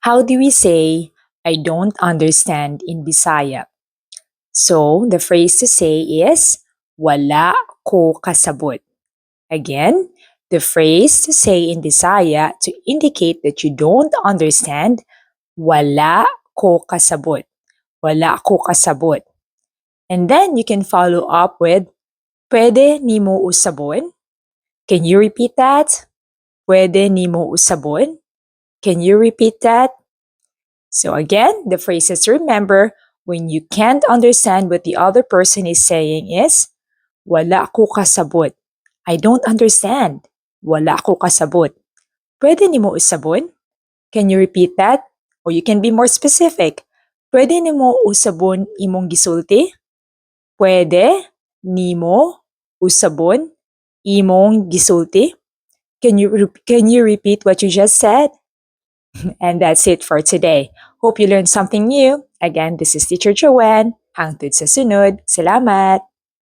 How do we say "I don't understand" in Bisaya? So, the phrase to say is "Wala ko kasabot." Again, the phrase to say in Bisaya to indicate that you don't understand, "Wala ko kasabot." Wala ko kasabot. And then you can follow up with, "Pwede nimo usabon?" Can you repeat that? Pwede nimo usabon? Can you repeat that? So again, the phrases to remember when you can't understand what the other person is saying is, "Wala ko kasabot." I don't understand. Wala ko kasabot. Pwede nimo usabon? Can you repeat that? Or you can be more specific. Pwede nimo usabon imong gisulti? Pwede nimo usabon imong gisulti? Can you repeat what you just said? And that's it for today. Hope you learned something new. Again, this is Teacher Joanne. Hangtod sa sunod. Salamat!